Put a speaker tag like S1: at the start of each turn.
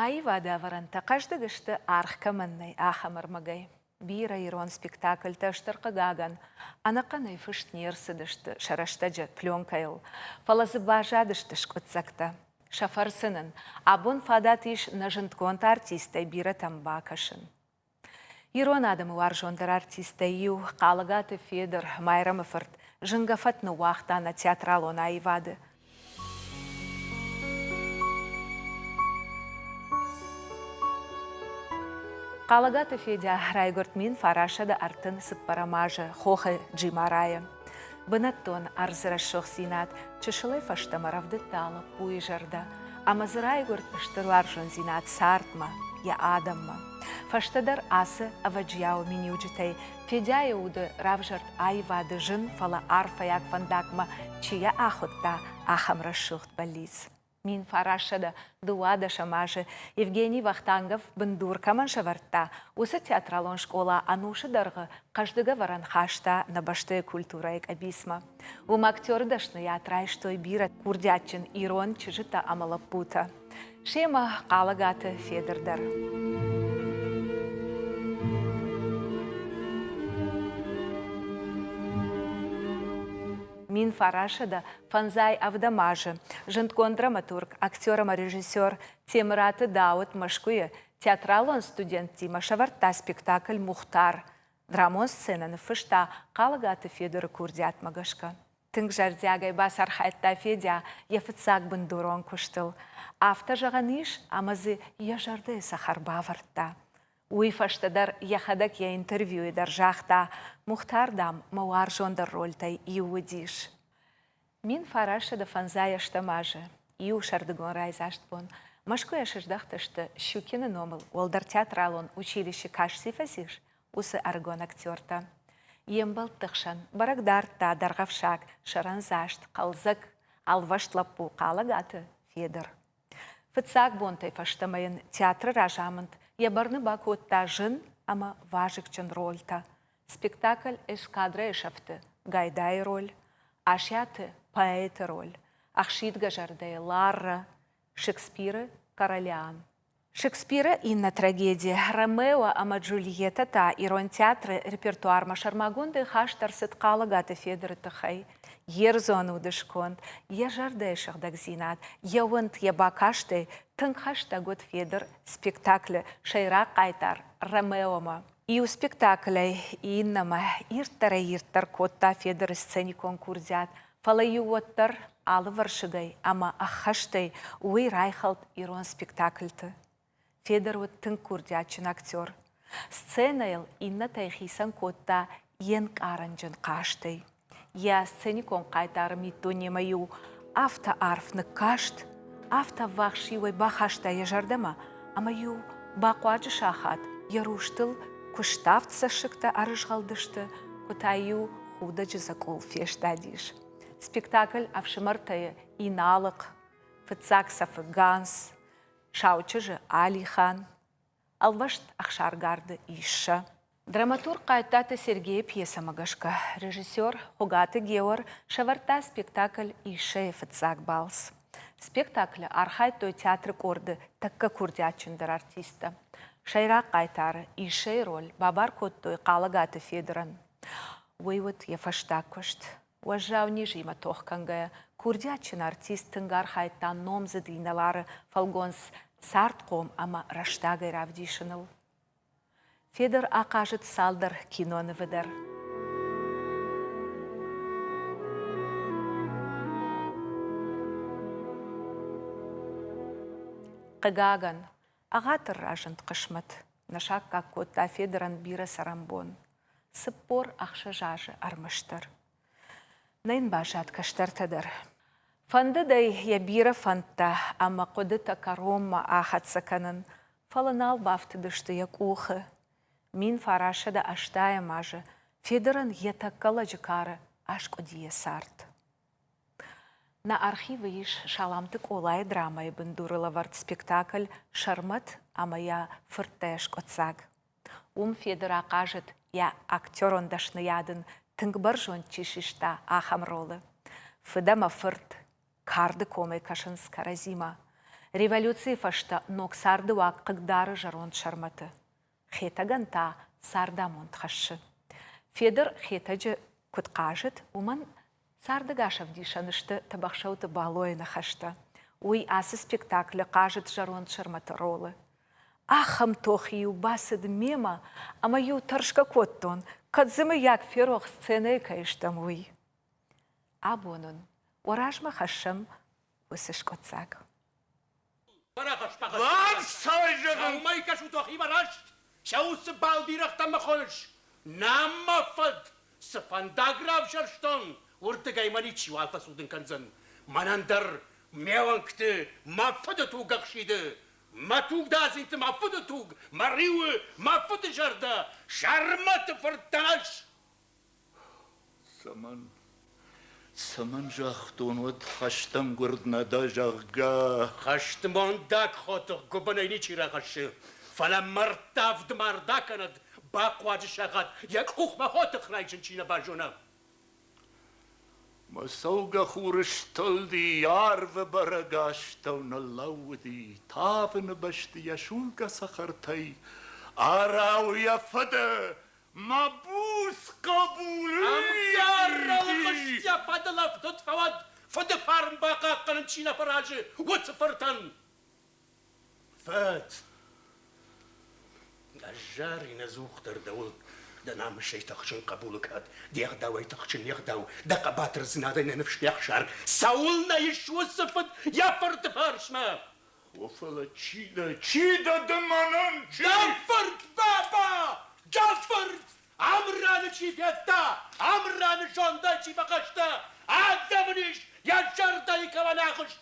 S1: аивады ӕвӕрӕнтӕ хъӕздыг сты, аргъ кӕмӕн нӕй, ахӕм ӕрмӕгӕй. Бирӕ ирон спектакльтӕ, стыр хъыгагӕн, ӕнӕхъӕнӕй фыст не рцыдысты сӕ рӕстӕджы пленкӕйыл, фӕлӕ дзы баззадысты скъуыддзӕгтӕ. Сӕ фӕрцы нын абон фадат ис нӕ зындгонд артисттӕй бирӕтӕм бакӕсын. Ирон адӕмы уарзондӕр артисттӕй иу, Хъалыгаты Федыр, Майрӕмы фырт, зынгӕ фӕд ныууагъта нӕ театралон аивады. Хъалыгаты Федя райгуырд 1934 азы Хохы Джимарайы. Бынӕттон ӕрдзы рӕсугъддзинад чысылӕй фӕстӕмӕ рӕвдыдта лӕппуйы зӕрдӕ, ӕмӕ дзы райгуырд стыр уарзондзинад цардмӕ, йӕ адӕммӕ. Фӕстӕдӕр ацы ӕвӕджиауы миниуджытӕй Федяйы уды равзӕрд аивады зын, фӕлӕ арфӕйаг фӕндагмӕ чи йӕ ахуыдта, ахӕм рӕсугъд бӕллиц. 1912 азы Евгений Вахтангов бындур кӕмӕн сӕвӕрдта, уыцы театралон скъола ӕнусы дӕргъы хъӕздыг ӕвӕрӕн хаста нӕ бӕстӕйы культурӕйы къӕбицмӕ. Уым актеры дӕсныйад райстой бирӕ курдиатджын ирон чызджытӕ ӕмӕ лӕппутӕ. Семӕ Хъалыгаты Федыр дӕр. 1957 азы зындгонд драматург, актер ӕмӕ режиссер Темыраты Дауыт Мӕскуыйы театралон студенттимӕ сӕвӕрдта спектакль «Мухтар». Драмон сценӕ ныффыста Хъалыгаты Федыры курдиатмӕ гӕсгӕ. Тынг зӕрдиагӕй бацархайдта Федя йӕ фыццаг бындурон куыстыл. Афтӕ зӕгъӕн ис, ӕмӕ дзы йӕ зӕрдӕйы цӕхӕр бавӕрдта. Уый фӕстӕ дӕр йӕхӕдӕг йӕ интервьюйы дӕр загъта, Мухтар, дам, мӕ уарзондӕр рольтӕй иу уыдис. 1958 азы, иу сӕрдыгон райдзаст бон, Мӕскуыйӕ сыздӕхтысты Щукины номыл уӕлдӕр театралон училище каст чи фӕцис, уыцы ӕрыгон актертӕ. Йе мбӕлтты хсӕн бӕрӕг дардта дӕргъӕвсаг, сӕрӕндзаст, хъӕлдзӕг, ӕлвӕст лӕппу Хъалӕгаты Федыр. Фыццаг бонтӕй фӕстӕмӕ йын театры разамынд йӕ бӕрны бакодта зын ӕмӕ вазыгджын рольтӕ. Спектакль «Эскадрӕйы сӕфты» Гайдайы роль, Асиаты поэты роль, ӕхсидгӕ зӕрдӕйы Ларра, Шекспиры Королиан. Шекспиры иннӕ трагеди «Ромео ӕмӕ Джульетта» та ирон театры репертуармӕ сӕрмагондӕй хаст ӕрцыд Хъалыгаты Федыры тыххӕй. Йе рдзон удысконд, йӕ зӕрдӕйы сыгъдӕгдзинад, йӕ уынд, йӕ бакастӕй тынг хӕстӕг уыд Федыр спектаклы сӕйраг хъайтар Ромеомӕ. Иу спектаклӕй иннӕмӕ ирддӕрӕй-ирддӕр кодта Федыры сценикон курдиат, фӕлӕ-иу уӕддӕр алывӕрсыгӕй ӕмӕ ӕххӕстӕй уый райхӕлд ирон спектакльты. Федор уыд тынг курдиатджын актер. Сценӕйыл иннӕтӕй хицӕн кодта йе нкъарӕнджын хъазтӕй. Йӕ сценикон хъайтары миддунемӕ-иу афтӕ арф ныккаст, афтӕ ӕввахс-иу ӕй бахаста йӕ зӕрдӕмӕ, ӕмӕ-иу бахъуаджы сахат йӕ рустыл куы ставд цӕссыгтӕ ӕрызгъӕлдысты, куы та-иу худӕджы дзӕкъул фестадис. Спектакль «Ӕфсымӕртӕ-йы» Иналыхъ, фыццаг цӕфы Ганс, Саучызджы Алихан, ӕлвӕст ӕхсаргарды Иссӕ. Драматург Хъайттаты Сергейы пьесӕмӕ гӕсгӕ режиссер Хуыгаты Геор сӕвӕрдта спектакль «Иссӕйы фыццаг балц». Спектаклы архайдтой театры къорды тӕккӕ курдиатджындӕр артисттӕ. Сӕйраг хъайтары Иссӕйы роль бабар кодтой Хъалӕгаты Федырӕн. Уый уыд йӕ фӕстаг куыст. Уӕззау низимӕ тох кӕнгӕйӕ, курдиатджын артист тынг архайдта номдзыд инӕлары фӕлгонц цардхъом ӕмӕ рӕстагӕй равдисыныл. Федор ахъазыд цалдӕр кинонывы дӕр. Хъыгагӕн, ӕгъатыр разынд хъысмӕт, нӕ саккаг кодта Федорӕн бирӕ цӕрӕнбон. 46 азы ӕрмӕстдӕр. Нӕ йын баззад кӕстӕртӕ дӕр. Фӕндыд ӕй йӕ бирӕ фӕндтӕ ӕмӕ хъуыдытӕ кӕронмӕ ахӕццӕ кӕнын, фӕлӕ нал бафтыдысты йӕ къухы. 1980 азы Федорӕн йӕ тӕккӕ лӕджы кары аскъуыди йӕ цард. Нӕ архивы ис Саламты Къолайы драмӕйы бындурыл ӕвӕрд спектакль «Сӕрмӕт ӕмӕ йӕ фырттӕ» скъуыддзаг. Уым Федыр ахъазыд, йӕ актерон дӕсныйад ын тынг бӕрзонд чи систа, ахӕм ролы. Фыд ӕмӕ фырт карды комӕй кӕсынц кӕрӕдзимӕ. Революцийы фӕстӕ ног царды уаг хъыгдары зӕронд Сӕрмӕты. Хетӕгӕн та цардамонд хӕссы. Федыр Хетӕджы куыд хъазыд, уымӕн цардӕгас ӕвдисӕн сты Тӕбӕхсӕуты Балойы ныхӕстӕ. Уый ацы спектаклы хъазыд зӕронд Сӕрмӕты ролы. Ахӕм тохы-иу бацыд мемӕ, ӕмӕ-иу тӕрсгӕ кодтон, кӕд дзы мыййаг ферох сценӕйы кӕй стӕм, уый. Абон уын уӕ размӕ хӕссӕм уыцы скъуыддзаг.
S2: Лансай зӕгъын! Уымӕй кӕсут уӕхимӕ раст, сӕ уыцы балбирӕгътӕм мӕ хоныс. Нӕм мӕ фыд, цы фӕндаг равзӕрстон, уырдыгӕй мӕ ничиуал фӕцудын кӕндзӕн. Мӕнӕн дӕр ме уӕнгты мӕ фыды туг ӕхсиды, мӕ тугдадзинты мӕ фыды туг, мӕ риуы мӕ фыды зӕрдӕ, Сӕрмӕты фырт дӕн ӕз!
S3: Цӕмӕн, цӕмӕн загътон уӕд хӕстӕнгуырд нӕ дӕ, зӕгъгӕ?
S2: Хӕстмондаг хотых гуыбынӕй ничи рахӕссы, фӕлӕ мӕрдтавд мард акӕнӕд, бахъуаджы сахат йӕ къухмӕ хотых райсын чи нӕ базона.
S3: Мӕ цӕугӕ хур стылди, арвы бӕрӕг астӕу ныллӕууыди, тавыны бӕсты йӕ судзгӕ цӕхӕртӕй арауы йӕ фыды Мӕ буц хъӕбул!
S2: Ӕмгар ӕлгъыст йӕ фӕдыл ӕфтыд фӕуӕд, фыды фарн бахъахъхъӕнын чи нӕ фӕразы, уыцы фыртӕн. Фыд, ӕз зарин ӕдзухдӕр дӕуыл, дӕ намысӕй тыхджын хъӕбулы кад, де гъдауӕй тыхджын не гъдау, дӕ хъӕбатырдзинадӕй нӕ ныфс не хсар. Цӕуылнӕ ис уыцы фыд йӕ фырты фарсмӕ?
S3: О, фӕлӕ чи дӕ, чи дӕ ды мӕнӕн, чи?
S2: Дӕ фырт, баба! Дӕ фырт! Амраны чи федта, Амраны зондӕй чи фӕхъӕстӕ, адӕмы ис, йӕ зӕрдӕйы кӕмӕн ахызт,